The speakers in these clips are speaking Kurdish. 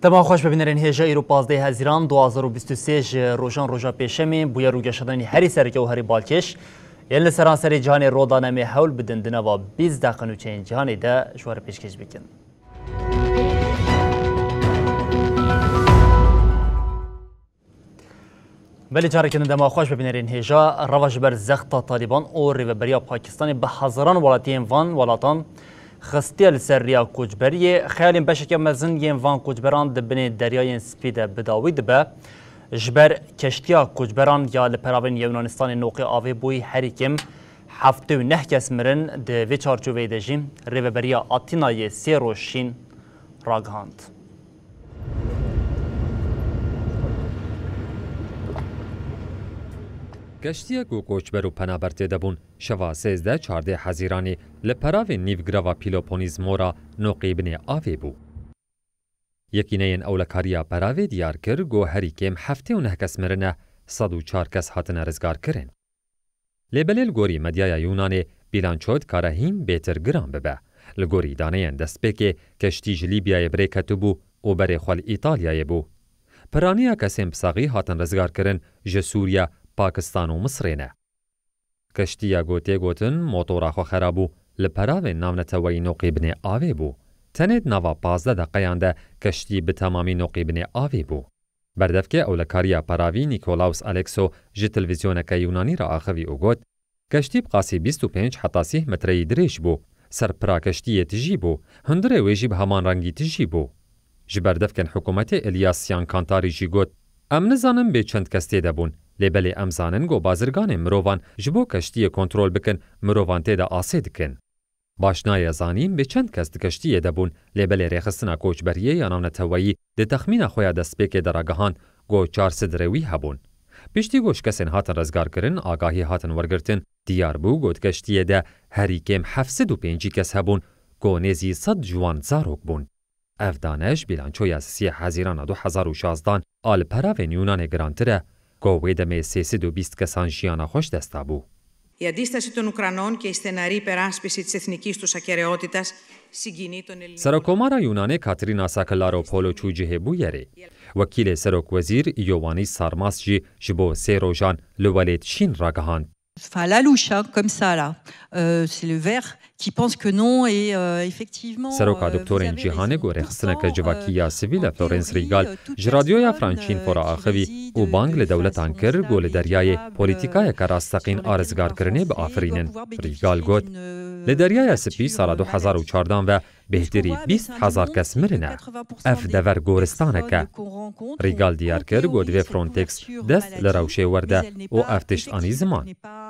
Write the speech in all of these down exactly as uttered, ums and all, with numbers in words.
Dema xweş be bînerên hêja, îro pazdeh Hezîran du hazar û bîst û sê ji rojan roja pêşemê, bûyer û geşedanî herî sereke û herî balkêş yên li seranserê cîhanê rû dane, em ê hewl bidin di nava bîst deqe nûçeyên cîhanê de ji we re pêşkêş bikin. Belê, careke din dema xweş be bînerên hêja. Reva ji ber zexta Talîban û rêveberiya Pakistanê bi hezaran welatiyên van welatan xistiye li ser riya koçberiyê. Xeyalên beşeke mezin yên van koçberan di binê Deryayên Spî de bi dawî dibe. Ji ber keştiya koçberan ya li peravên Yunanistanê noqê avê bûyî, herî kêm heftê û neh kes mirin. Di vê çarçoveyê de jî rêveberiya Atînayê sê roj şîn ragihand. Keştiyek û koçber û penaber tê de bûn, şeva sêzdeh çardeh Hezîranê li peravên nîvgirava Pîloponîz Mora noqê binê avê bû. Yekîneyên ewlekariya peravê diyar kir ku herî kêm heftê û neh kes mirine, sed û çar kes hatine rizgarkirin. Lê belê li gorî medyaya Yûnanê bîlanço dikare hîn bêtir giran bibe. Li gorî daneyên destpêkê, keştî ji Lîbyayê bi rê ketibû û berê xwe li Îtalyayê bû. Piraniya kesên bi saxî hatin rizgarkirin ji Sûriye, Pakistan û Misirê ne. Keştiya ku tê gotin motora xwe xera bû, li peravên navneteweyî noqê binê avê bû. Tenê di nava pazdeh deqeyan de keştî bi temamî noqê binê avê bû. Berdevkê ewlekariya peravî Nikolaus Alexo ji televîzyoneke Yûnanî re axivî û got, keştî bi qasî bîst û pênc heta sîh metreyî dirêj bû, ser pira keştiyê tijî bû, hundirê wê jî bi heman rengî tijî bû. Ji berdevkên hikûmetê Elias Siyankantarî jî got, em nizanin bê çend kes tê de bûn, lê belê em zanin ku bazirganên mirovan ji bo keştiyê kontrol bikin, mirovan tê de asê dikin. Baş nayê zanîn bê çend kes di keştiyê de bûn, lê belê rêxistina koçberiyê ya navneteweyî di texmîna xwe ya destpêkê de ragihand ku çar sed rêwî hebûn. Piştî ku ji kesên hatin rizgarkirin agahî hatin wergirtin, diyar bû ku di keştiyê de herî kêm heft sed û pêncî kes hebûn ku nêzî sed ji wan zarok bûn. Ev dane ji bîlançoya sisê Hezîrana du hezar û şazdan a li peravên Yûnanê girantir e, ku wê demê sê sed û bîst kesan jiyana xwe ji dest dabû. Η αντίσταση των Ουκρανών και η στεναρή υπεράσπιση της εθνικής τους ακεραιότητας συγκινεί τον Ελληνικό Serokomara Yûnanê Katerina Sakellaro Polo çû cihê bûyerê. Wekîlê serokwezîr Ioannis Sarmas jî ji bo sê rojan li welêt Çîn ragihand. Enfin, la louche, hein, comme ça, là. Euh, c'est le vert qui pense que non et, euh, effectivement, Seroka euh, Doktorên Cîhanê ku rêxistineke civakî ya sivîl e, Florence Rigal, ji radyoya Frank Cinfo re axivî û bang li dewletan kir ku li deryayê polîtîkayeke rasteqîn a rizgarkirinê biafirînin. Rigal got, li Deryaya Spî sala du hezar û çardan ve bêhtirî bîst hezar kes mirine. Ev dever goristanek e. Rigal diyar kir ku divê Frontex dest li rewşê werde û ev tişt anî ziman.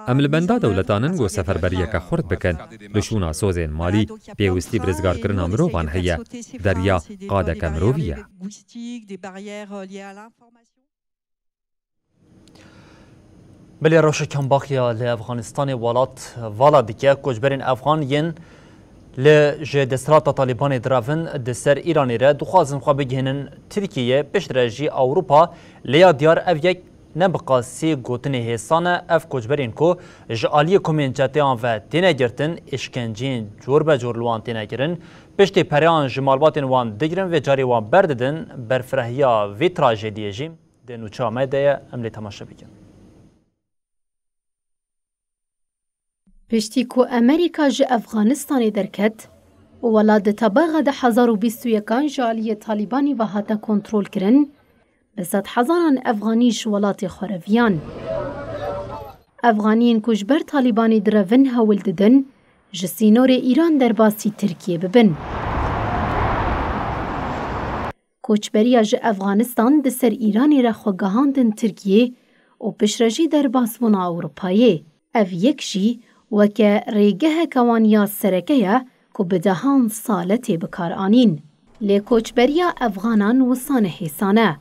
Em li benda dewletan in ku seferberiyeke xurt bikin. Li şûna sozên malî pêwistî bi rizgarkirina mirovan heye. Derya qadeke mirovî ye. Belê rewşa kembaxiya li Efxanistanê welat vala dike. Koçberên Efxan yên li ji desthilata Talîbanê direvin di ser Îranê re dixwazin xwe bigihînin Tirkiyeyê, piştre jî Ewropa. Lê ya diyar ev yek ne bi qasî gotinê hêsan e. Ev koçberên ku ji aliyê komên çeteyan ve têne girtin, îşkenceyên cor be cor li wan têne kirin, piştê pereyan ji malbatên wan digirin, vê carê wan berdidin, berfirehîya vê trajediyê jî di nûça me de ye, em lê temaşe bikin. Piştî ku Amerîka ji Efxanistanê derket û welat di tebaxa du hezar û bîst û yekan ji aliyê Talîbanî ve hate kontrolkirin, bi sedhezaran Efxanî ji welatê xwe reviyan. Efxaniyên ku ji ber Talîbanê direvin hewl didin, ji sînorê Îran derbasî Tirkiyê bibin. Koçberiya ji Efxanistan di ser Îranê re xwe gihandin Tirkiyê û piştre jî derbasbûna Ewropayê. Ev yek jî weke rêgeheke wan ya sereke ye ku bi dehan sal e tê bikaranîn. Lê koçberiya Efxanan wisa ne hêsan e.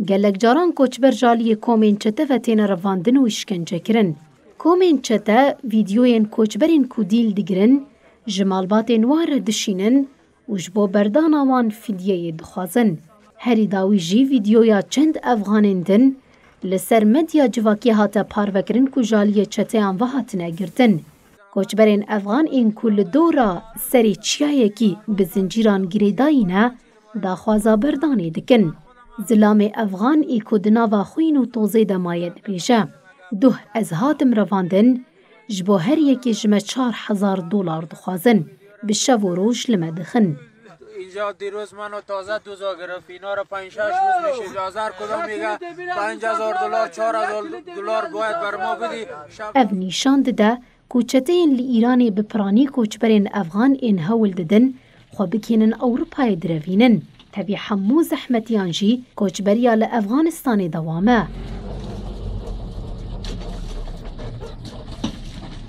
Gelek caran koçber ji aliyê komên çete ve têne revandin û îşkence kirin. Komên çete vîdyoyên koçberên ku dîl digirin, ji malbatên wan re dişînin û ji bo berdana wan fidyeyê dixwazin. Herî dawî jî vîdyoya çend Efxanên din li ser medya civakî hate parvekirin ku ji aliyê çeteyan ve hatine girtin. Koçberên Efxan ên ku li dora serê çiyayekî bi zincîran girêdayî ne, daxwaza berdanê dikin. Zilamê Efxan ê ku di nava xwîn û tozê de maye dibêje, Duh ez hatim revandin, ji bo her yekê ji me çar hezar dolar dixwazin, bi şev û roj li me dixin. اینجا دیروز منو تازه دوزا گرفت، اینا رو پنج شش روز میشه. هر کدوم میگه پنج هزار دلار، چهار هزار دلار باید بر ما بدی. شب Ev nîşan dide ku çeteyên li Îranê bi piranî koçberên Efxan ên hewl didin xwe bikênin Ewropayê direvînin. Tevî hemû zehmetiyan jî koçberiya li Efxanistanê dewam e.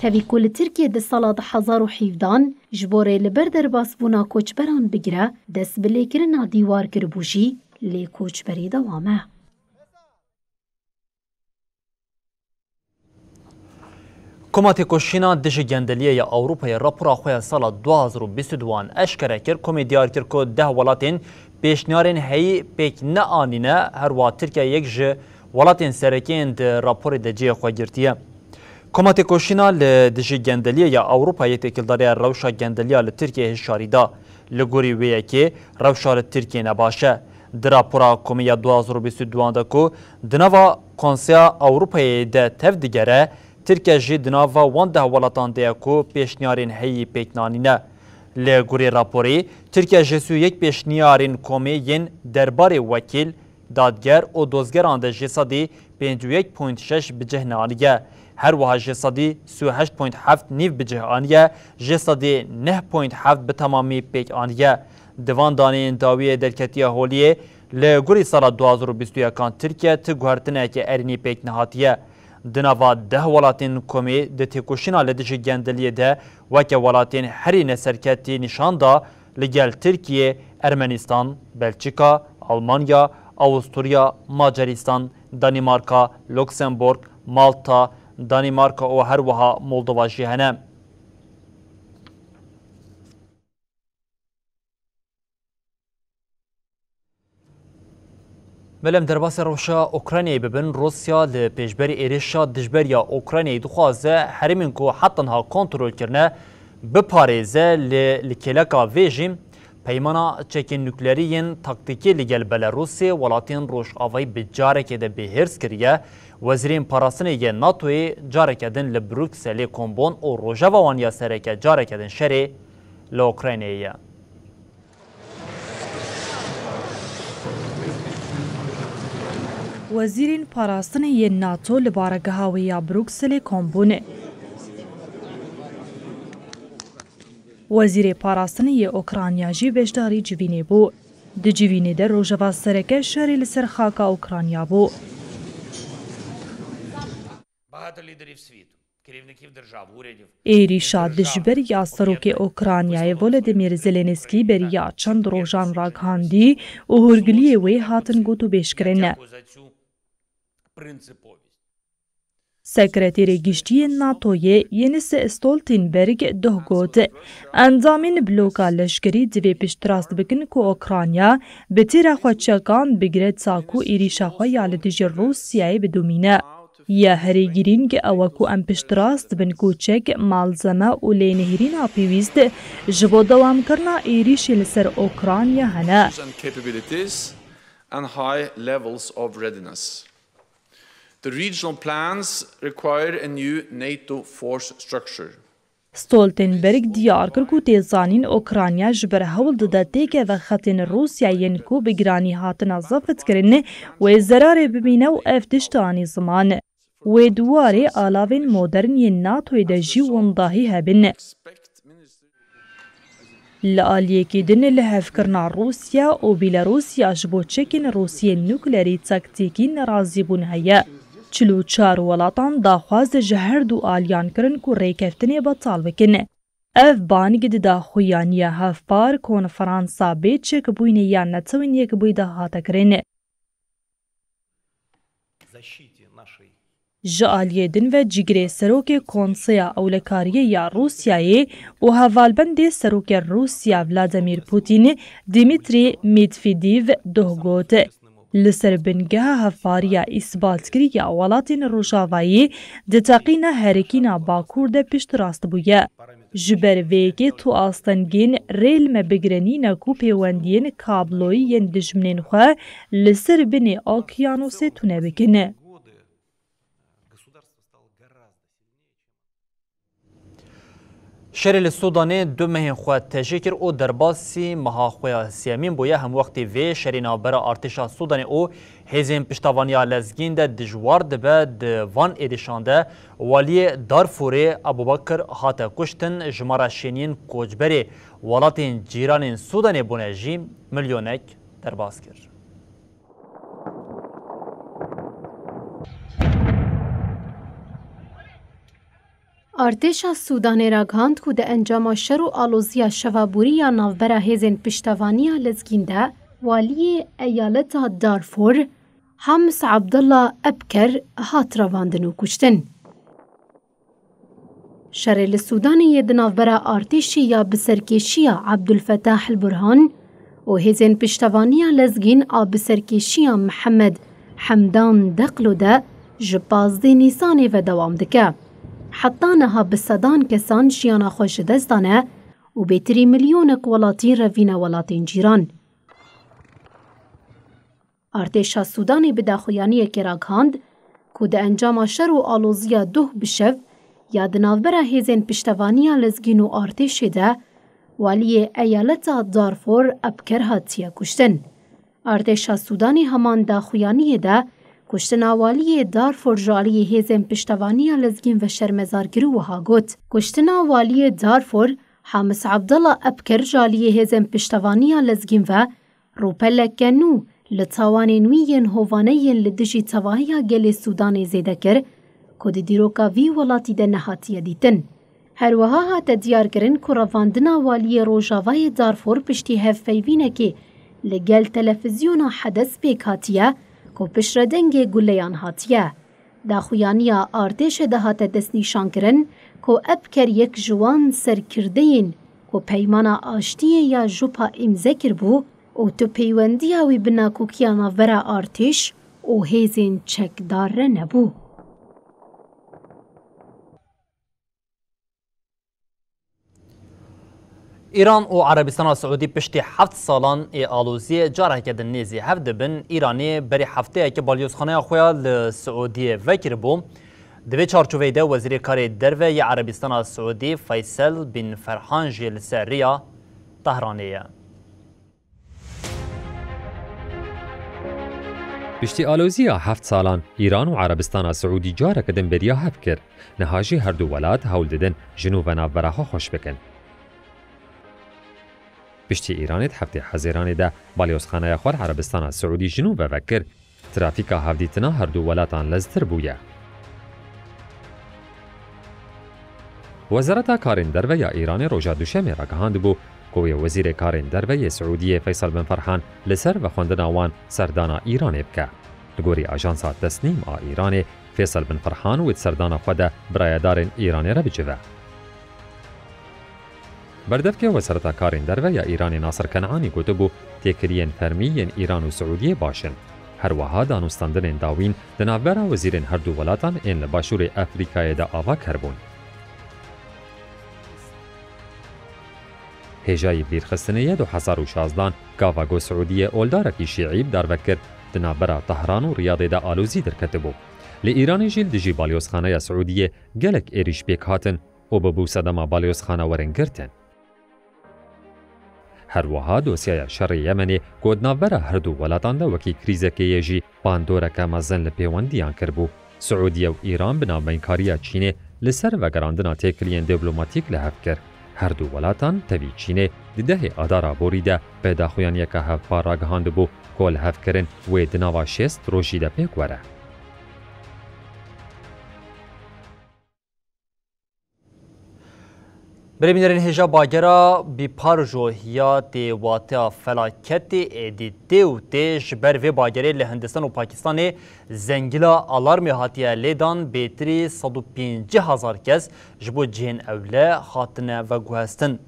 Tevî ku li Tirkiyê di sala du hezar û hevdehan ji bo rê li ber derbasbûna koçberan bigire, dest bi lêkirina dîwar kiribû jî, lê koçberî dewam e. Koma Têkoşîna Dijî Gendeliyê ya Ewropayê rapora xwe ya sala du hazar û bîst û duan eşkere kir. Komê diyar kir ku deh welatên pêşniyarên heyî pêk neanîne, her wiha Tirkiye yek ji welatên sereke yên di raporê de cihê xwe girtiye. Koma Têkoşîna li Dijî Gendeliyê ya Ewropayê têkildariya rewşa gendeliya li Tirkiyeyê hişyarî da. Li gorî wê yekê rewşa li Tirkiyê ne baş e. Di rapora komê ya du hazar û bîst û duan de ku di nava Konseya Ewropayê de tev digere, Tirkiye jî di nava wan deh welatan de ye ku pêşniyarên heyî pêk nanîne. Li gorî raporê, Tirkiye ji sî û yek pêşniyarên komê yên derbarê wekîl, dadger û dozgeran de jê sedî pêncî û yek point şeş bi cih neaniye. Her wiha jê sedî sî û heşt point heft nîv bi cih aniye, jê sedî neh point heft bi temamî pêk aniye. Di van daneyên dawiyê derketiye holiyê, li gorî sala du hazar û bîst û yekan Tirkiye ti guhertineke erênî pêk nehatiye. Di nava deh welatên komê di têkoşîna li dijî gendeliyê de weke welatên herî neserketî nîşan da, li gel Tirkiye, Ermenistan, Belçika, Almanya, Awusturya, Macaristan, Danîmarka, Luksemburg, Malta, Danîmarka û her wiha Moldova jî hene. Belê em derbasî rewşa Ukraynayê bibin, Rûsya li pêşberî êrişa dijber ya Ukraynayê dixwaze herêmên ku heta niha kontrol kirine biparêze, lê li kêleka vê jî peymana çekên nuklerî yên taktîkî li gel Belarûsê welatên Rojavayî bi carekê de bêhêrs kiriye. Wezîrên parastinê yê NATOyê careke din li Brukselê kom bûn û rojeva wan ya sereke careke din şerê li Ukraynayê ye. Wezîrên parastinê yên NATO li baregeha wê ya Brukselê kom bûne. Wezîrê parastinê yê Ukrayna jî beşdarî civînê bû. Di civînê de rojeva sereke şerê li ser xaka Ukrayna bû. Багато лідерів світу, керівників держав, урядів. Êrîşa dijber ya serokê Ukraynayê Volodymyr Zelensky beriya çend rojan ragihandî û hûrgiliyê wê hatin gotûbêjkirin. Дякую за цю принциповість. Sekreterê Giştî yê NATOyê Jens Stoltenberg duh got, endamên bloka leşkerî divê piştrast bikin ku Ukrayna bi têra xwe çekan bigire ta ku êrîşa xwe ya li dijî Rûsyayê bidomîne. Ya herî girîng ew e ku em piştrast bin ku çek, malzeme û lênihêrîna pêwîst ji bo dewamkirina êrîşê li ser Ukrayna hene. And capabilities and high levels of readiness. The regional plans require a new NATO force structure. Stoltenberg diyar kir ku tê zanîn Ukrayna ji ber hewl dide têkeve xetên Rûsyayê yên ku bi giranî hatine zefitkirin, wê zerarê bimîne û ev tişt anî ziman. Wê di warê alavên modern yên NATOyê de jî wendahî hebin. Li aliyekî din lihevkirina Rûsya û Bîlarûsya ji bo çekên Rûsiyên nuklerî taktîkî nerazîbûn heye. Çil û çar welatan daxwaz ji her du aliyan kirin ku rêkeftinê betal bikin. Ev bang di daxuyaniya hevpar konferansa bê çekbûyînê ya Netoyên Yekbûyî de hate kirin. Ji aliyê din ve cîgirê serokê Konseya Ewlekariyê ya Rûsyayê û hevalbendê serokê Rûsya Vladimir Putin, Dmitry Medvedev, doh got. Li ser bingeha hevpariya îsbatkirî ya welatên Rojavayê di teqîna herikîna Bakur de piştrast bûye. Ji ber vê yekê tu astengên rê li me bigire nîne ku pêwendiyên kabloyî yên dijminên xwe li ser binê okyanusê tune bikin. Şerê li Sûdanê du mehên xwe tejî kir û derbasî meha xwe ya sêyemîn bûye. Hemwextî vê şerê navbera artêşa Sûdanê û hêzên piştevaniya lezgîn de dijwar dibe. Di van êrişan de waliyê Darfûrê Ebubekir hate kuştin, jimara şêniyên koçberê welatên cîranên Sûdanê bûne jî milyonek derbas kir. Artêşa Sûdanê ragihand ku di encama şer û aloziya şeva borî ya navbera hêzên piştevaniya lezgîn de waliyê eyaleta Darfur, Hamis Abdullah Ebker hat revandin û kuştin. Şerê li Sûdanê yê di navbera artêşî ya bi serkêşiya Abdulfetah el Burhan û hêzên piştevaniya lezgîn a bi serkêşiya Mihemed Hemdan Deklo de ji pazdeh Nîsanê ve dewam dike. Heta niha bi sedan kesan jiyana xwe ji dest dane û bêtirî milyonek welatî revîne welatên cîran. Artêşa Sûdanê bi daxuyaniyekê ragihand ku di encama şer û aloziya doh bi şev ya di navbera hêzên piştevaniya lezgîn û artêşê de waliyê eyaleta Darfur Ebker hatiye kuştin. Artêşa Sûdanê heman daxuyaniyê de kuştina waliyê Darfur ji aliyê hêzên piştevaniya lezgîn ve şermezar kir û wiha got, kuştina waliyê Darfur Hamis Abdullah Ebker ji aliyê hêzên piştevaniya lezgîn ve rûpeleke nû li tawanên wî yên hovane yên li dijî tevahiya gelê Sûdanê zêde kir ku di dîroka vî welatî de nehatiye dîtin. Her wiha hate diyarkirin ku revandina waliyê Rojavayê Darfur piştî hevpeyvînekê li gel telefîzyona Hedes pêk hatiye ku piştre dengê guleyan hatiye. Daxuyaniya artêşê de hate destnîşankirin ku Ebker yek ji wan serkirdeyên ku peymana aştiyê ya JOPA îmze kiribû û tu peywendiya wî bi nakokiya navbera artêş û hêzên çekdar re nebû. Îran û Erebistana Siûdî piştî heft salan ê aloziyê careke din nêzî hev dibin. Îranê berî hefteyekê balyozxaneya xwe ya li Siûdiyê vekiribû. Di vê çarçoveyê de Wezîrê Karê Derve yê Erebistana Siûdî Feysel Bin Ferhan jî li ser riya Tehranê ye. Piştî aloziya heft salan, Îran û Erebistana Siûdî careke din beriya hev kir. Niha jî her du welat hewl didin ji nû ve navbera xwe xweş bikin. Piştî Îranê di heftê Hezêranê de balyozxaneya xwe li Erebistana Siûdî ji nû ve vekir, trafîka hevdîtina her du welatan leztir bûye. Wezareta Karên Derve ya Îranê roja Duşemê ragihandibû ku wê Wezîrê Karên Derve yê Siûdiyê Feysel Bin Ferhan li ser vexwendina wan serdana Îranê bike. Li gorî ajansa Tesnîm a Îranê, Feysel Bin Ferhan wê di serdana xwe de bi rayedarên Îranê re bicive. Berdevkê Wezareta Karên Derve ya Îranê Nasir Kenanî gotibû, têkiliyên fermî yên Îran û Siûdiyê baş in. Her wiha danûstandinên dawîn di navbera wezîrên her du welatan ên li Başûrê Efrîkayê de ava ker bûn. Hêjayî bîrxistinê ye du hezar û şazdan gava ku Siûdiyê oldarekî şîî bi dar ve kir, di navbera Tehran û Riyadê de alozî derketibû. Li Îranê jî li dijî balyozxaneya Siûdiyê gelek êrîş pêk hatin û bibû sedema balyozxana werin girtin. Her wiha dosyaya şerê Yemenê ku di navbera her du welatan de wekî krîzekê ye jî bandoreke mezin li pêwendiyan kiribû. Siûdiye û Îran bi navbeynkariya Çînê li ser vegerandina têkiliyên dîplomatîk li hev kir. Her du welatan tevî Çînê di dehê Adara borî de bi daxuyaniyeke hevpar ragihandibû ku lihevkirin wê di nava şêst rojî de pêk were. Berê bînerên hêja, bagera Bîparjo ya tê wateya felaketê êdî tê û tê. Ji ber vê bagerê li Hindistan û Pakistanê zengila alarmê hatiye lêdan, bêtirî sed û pêncî hezar kes ji bo cihên ewle hatine veguhestin.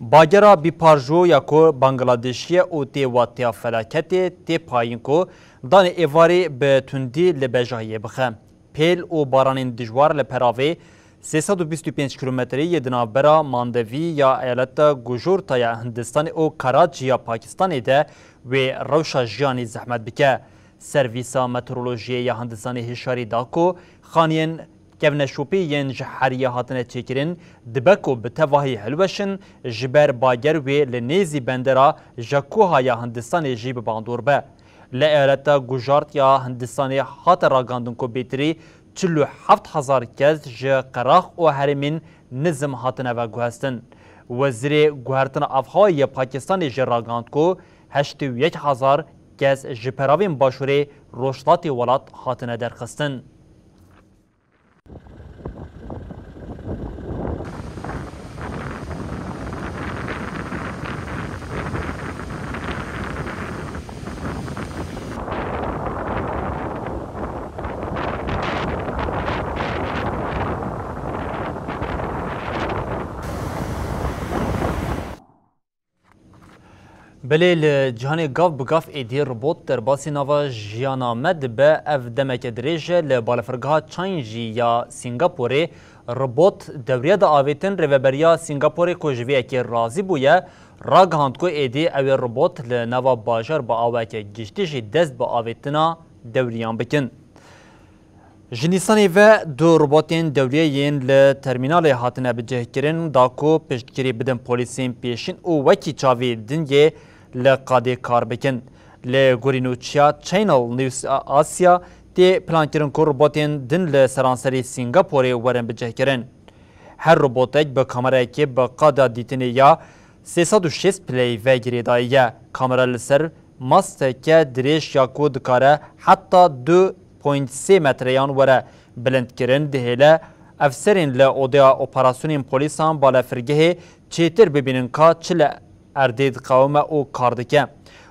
Bagera Bîparjo ya ku Bangladêşî ye û tê wateya felaketê, tê payîn ku danê êvarî bi tundî li bejahiyê bixe. Pêl û baranên dijwar li peravê sê sed û bîst û pênc kilometreyî yê di navbera Mandevî ya eyaleta Gujurta ya Hindistanê û Karaçî ya Pakistanê de wê rewşa jiyanê zehmet bike. Servîsa Meteorolojiyê ya Hindistanê hişyarî da ku xaniyên kevneşopî yên ji heriyê hatine çêkirin dibe ku bi tevahî hilweşin, ji ber bager wê li nêzî bendera Jakuha ya Hindistanê jî bi bandor be. Li eyaleta Gujart ya Hindistanê hate ragandin ku bêtirî çil û heft hezar kes ji qerax û herêmên nizim hatine veguhestin. Wezîrê Guhertina Avhewayê yê Pakistanê jî ragihand ku heştê û yek hezar kes ji peravên başûrê rojhilatê welat hatine derxistin. Belê li cîhanê gav bi gav êdî robot derbasî nava jiyana me dibe. Ev demeke dirêj e. Li balafirgeha Changji ya Sîngaporê robot dewriye da avêtin. Rêveberiya Sîngaporê ku ji vê yekê razî bûye, ragihand ku êdî ew ê robot li nava bajar bi aweke giştî jî dest bi avêtina dewriyan bikin. Ji Nîsanê ve du robotên dewriyê yên li termînalê hatine bicihkirin da ku piştgirî bidin polîsên pêşîn û wekî çavî dingê li qadê kar bikin. Li gorî nûçiya Channel News Asia tê plankirin ku robotên din li seranserî Sîngaporê werin bicihkirin. Her robotek bi kamerayekê bi qada dîtinê ya sê sed û şêst pileyî ve girêdayî ye. Kamera li ser masteke dirêj ya ku dikare heta du point sê metreyan were bilindkirin, dihêle efserên li odeya operasyonên polîsan balefirgehê çêtir bibînin ka çi li erdê diqewime û kar dike.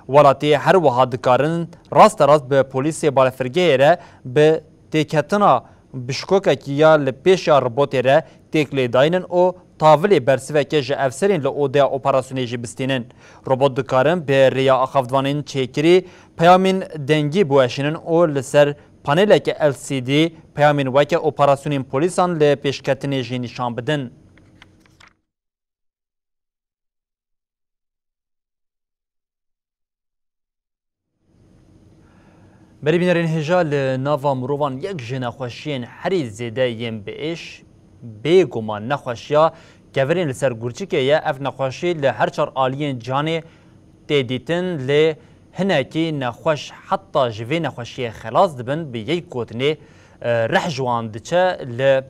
Welatî her wiha dikarin rasterast bi polîsê balefirgehê re bi têketina bişkokekî ya li pêşiya robotê re têk lê daynin û tavilê bersiveke ji efserên li odeya operasyonê jî bistînin. Robot dikarin bi rêya axaftvanên çêkirî peyamên dengî biweşînin û li ser paneleke L C D peyamên weke operasyonên polîsan li pêşketinê jî nîşan bidin. Berî bînerên hêja, li nava mirovan yek ji nexweşiyên herî zêde yên bi êş, bêguman nexweşiya kevirên li ser gurçikê ye. Ev nexweşî li her çar aliyên cîhanê tê dîtin, lê hinekî nexweş heta ji vê nexweşiyê xelas dibin, bi yek gotinê, e, rih ji wan diçe. Li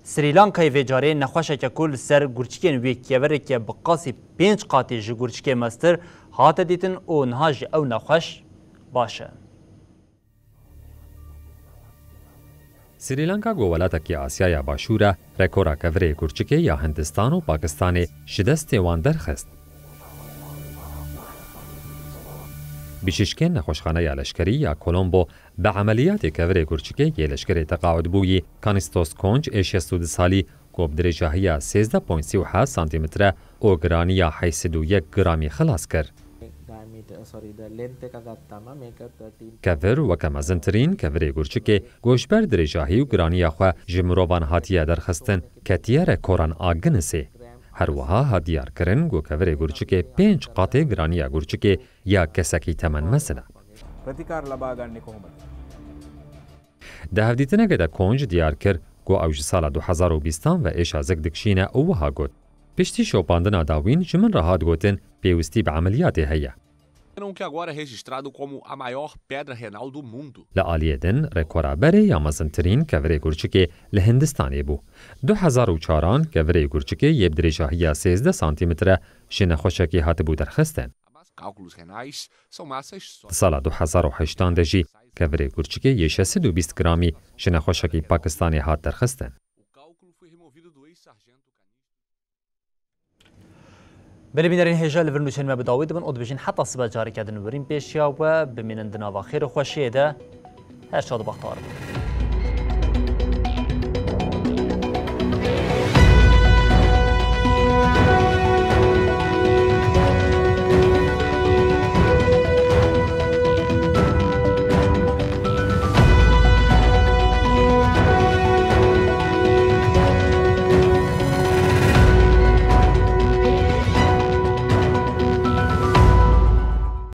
Srî Lankayê vê carê nexweşeke ku li ser gurçikên wê kevireke bi qasî pênc qatî ji gurçikê mestir hate dîtin û niha jî ew nexweş baş e. Srî Lanka ku welatekî Asyaya Başûr e, rekora kevirê gurçikê ya Hindistan û Pakistanê ji destê wan derxist. Bijîşkên nexweşxaneya leşkerî ya Colombo bi emeliyatê kevirê gurçikê yê leşkerê teqaudbûyî Kanistos Konç ê şêst û du salî ku bi dirêjahiya sêzdeh point sî û heft santîmetre û giraniya heyt sed û yek gramî xilas kir. Kevir weke mezintirîn kevirê gurçikê ku ji ber dirêjahî û giraniya xwe ji mirovan hatiye derxistin, ketiye rekoran a Guinnessê. Her wiha hat diyarkirin ku kevirê gurçikê pênc qatê giraniya gurçikê ya kesekî temenmezin e. Di hevdîtineke de Konc diyar kir ku ew ji sala du hezar û bîstan ve êşa zik dikişîne û wiha got, piştî şopandina dawîn ji min re hat gotin pêwistî bi emeliyatê heye. Nunca agora registrado como a maior pedra renal do mundo. Li aliyê din, rekora berê ya mezintirîn kevirê gurçikê li Hindistanê bû. Du hezar û çaran kevirê gurçikê yê bi dirêjahiya sêzdeh santîmetre ji nexweşekî hatibû derxistin. Cálculos renais são massas só. Di sala du hezar û heştan de jî kevirê gurçikê yê şeş sed û bîst gramî ji nexweşekî Pakistanê hat derxistin. O cálculo foi removido do ex-sargento Canijo. Belê bînerên hêja li vir nûçeyên me bi dawî dibin û dibêjin heta sibe careke din werîn pêşiya we bimînin di nava xêr û xweşiyê de. Her şad û bextewar bin.